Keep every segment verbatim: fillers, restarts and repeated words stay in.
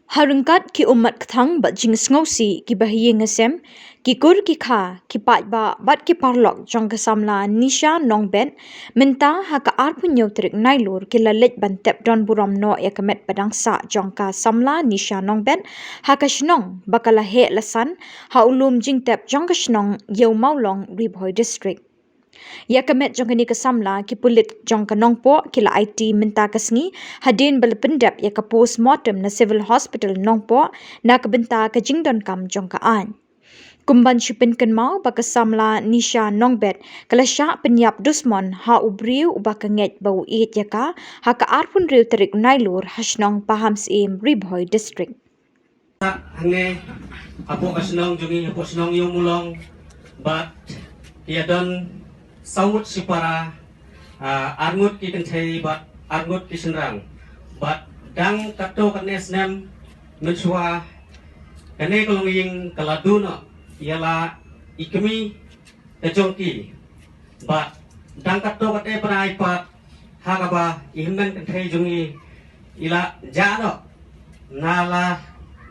Ha ryngkat ki ummat kthang bad jingsngewsih kiba ha ïing ha sem, ki kur ki kha, ki paidbah bad ki paralok jong ka samla Nisha Nongbet, mynta ha ka arphew hynñiew tarik Nailur ki la leit ban tep don burom noh ïa ka met ba dang sah jong ka samla Nisha Nongbet ha ka shnong ba ka la heh la san ha u lum jingtep jong ka shnong Ïew Mawlong, Ri Bhoi District. Ïa ka met jong kane ka samla ki pulit jong ka Nongpoh ki la aiti mynta ka sngi hadien ba la pyndep ïa ka post mortem na Civil Hospital Nongpoh na ka bynta ka jingdonkam jong ka aiñ. Kum ban shu pynkynmaw ba ka samla Nisha Nongbet ka la shah pynïap dusmon ha u briew uba ka ngeit ba u ïeit ïa ka ha ka arphew hynriew tarik Nailur ha shnong Pahamsyiem, Ri Bhoi District. Hangne hapoh ka shnong jong ngi, hapoh shnong Ïew Mawlong, bad ki ïa don saw ngut shipara, ah, ar ngut ki kynthei bad ar ngut ki shynrang. Bad dang katto katne snem mynshuwa kane ka longïing ka la duh noh ïa la i kmie ka jong ki. Bad dang katto katne bnai pat ha kaba i hynmen kynthei jong ngi i la jah noh na la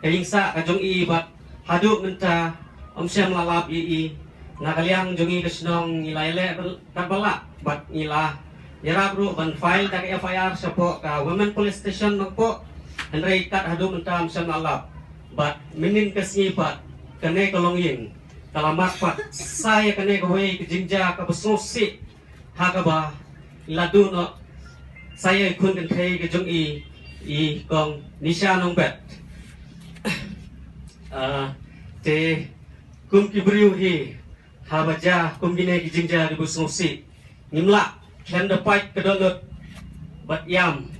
ka ïing sah ka jong i bad haduh mynta ym shym la lap ïa i. Na ka liang jong ngi ka shnong ngi la ïaleh katba lah bad ngi la ïarap ruh ban file da ka F I R shapoh ka Women Police Station Nongpoh. Hynrei kat haduh mynta ym shym la lap. Bad mynnin ka sngi pat kane ka longïing ka la mad pat sa ïa kane kawei ka jingjia kaba sngewsih ha kaba la duh noh sa ïa i khun kynthei ka jong i, i kong Nisha Nongbet. Ah, te kum ki briew hi haba jia kum kine ki jingjia kiba sngewsih ngim lah khlem da pait ka dohnud bad ïam.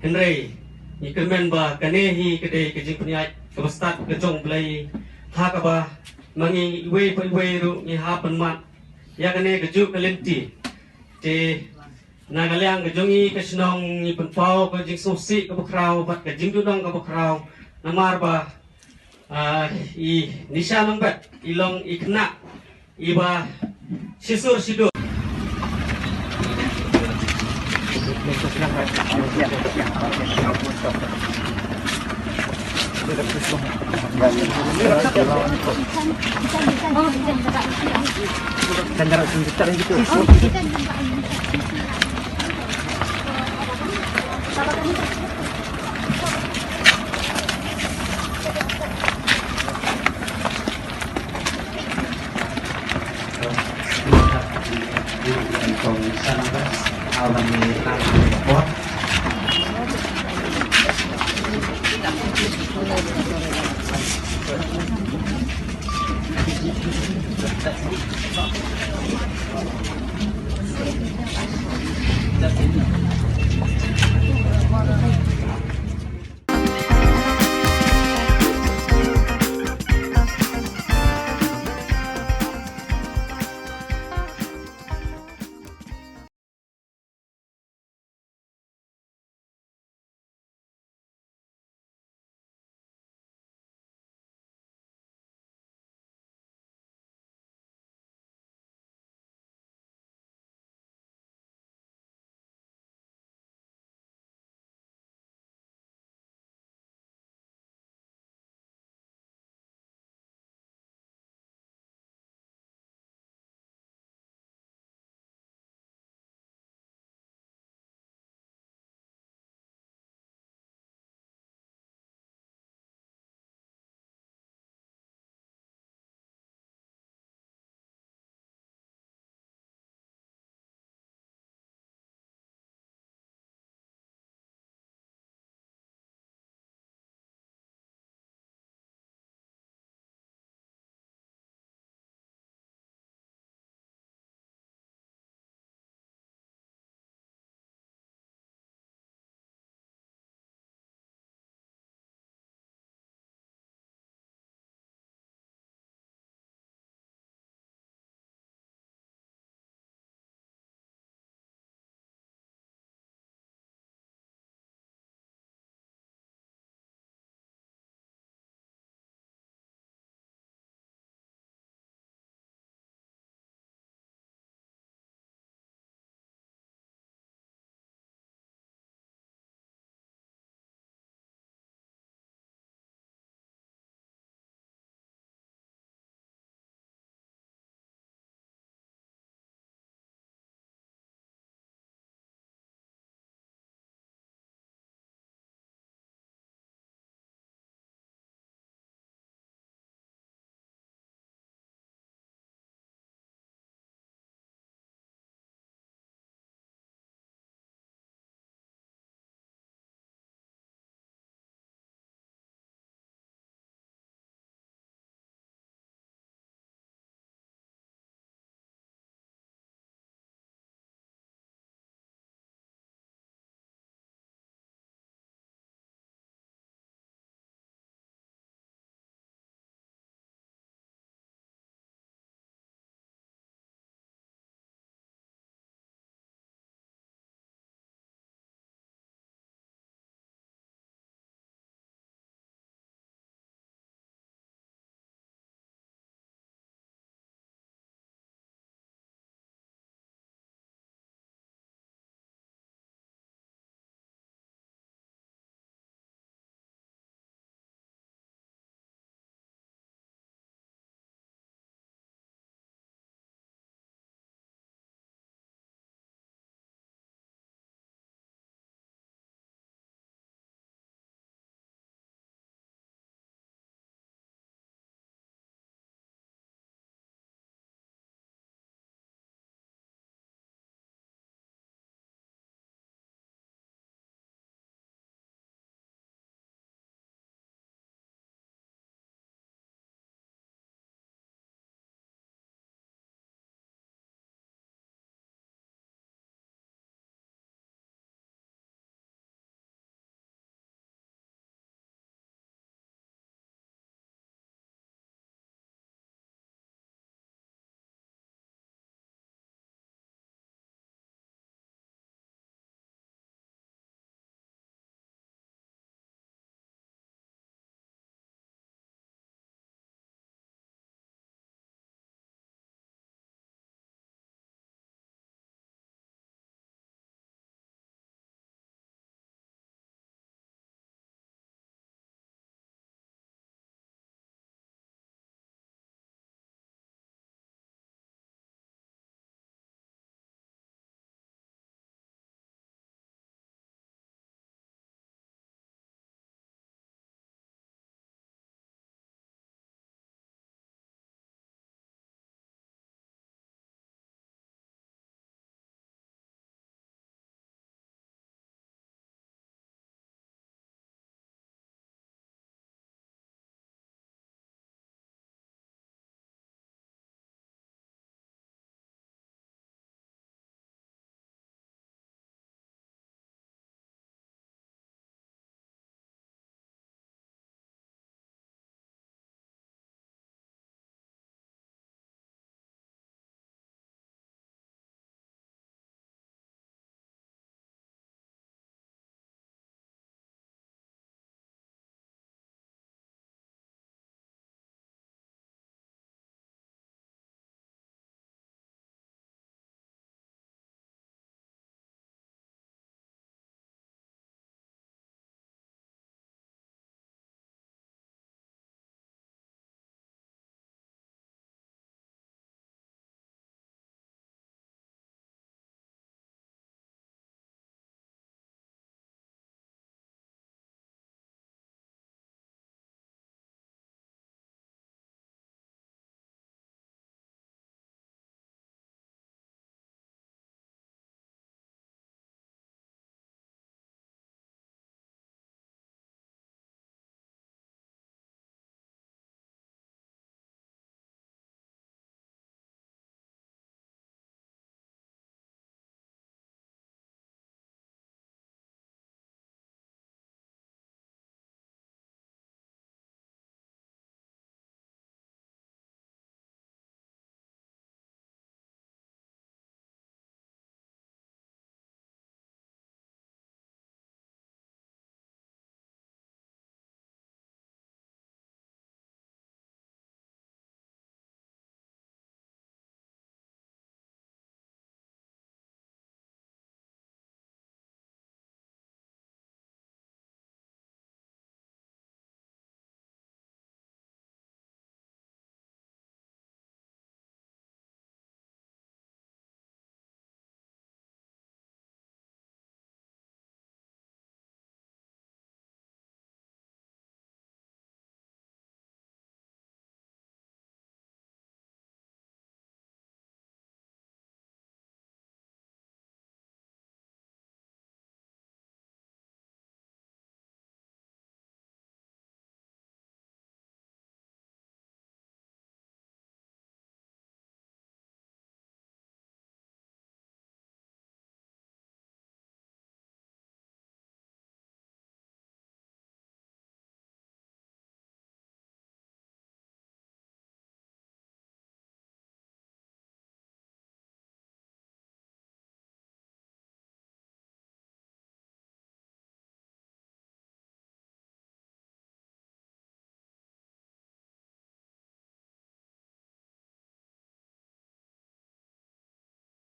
Hynrei ngi kyrmen ba kane hi ka dei ka jingpynïaid kaba stad ka jong U Blei ha kaba ma ngi iwei pa iwei ruh ngi hap ban mad ïa kane kajuh ka lynti. Te na ka liang ka jong ngi ka shnong ngi pynpaw ka jingsngewsih kaba khraw bad ka jingduhnong kaba khraw namar ba, ah, i Nisha Nongbet i long i khynnah iba shisur shidur.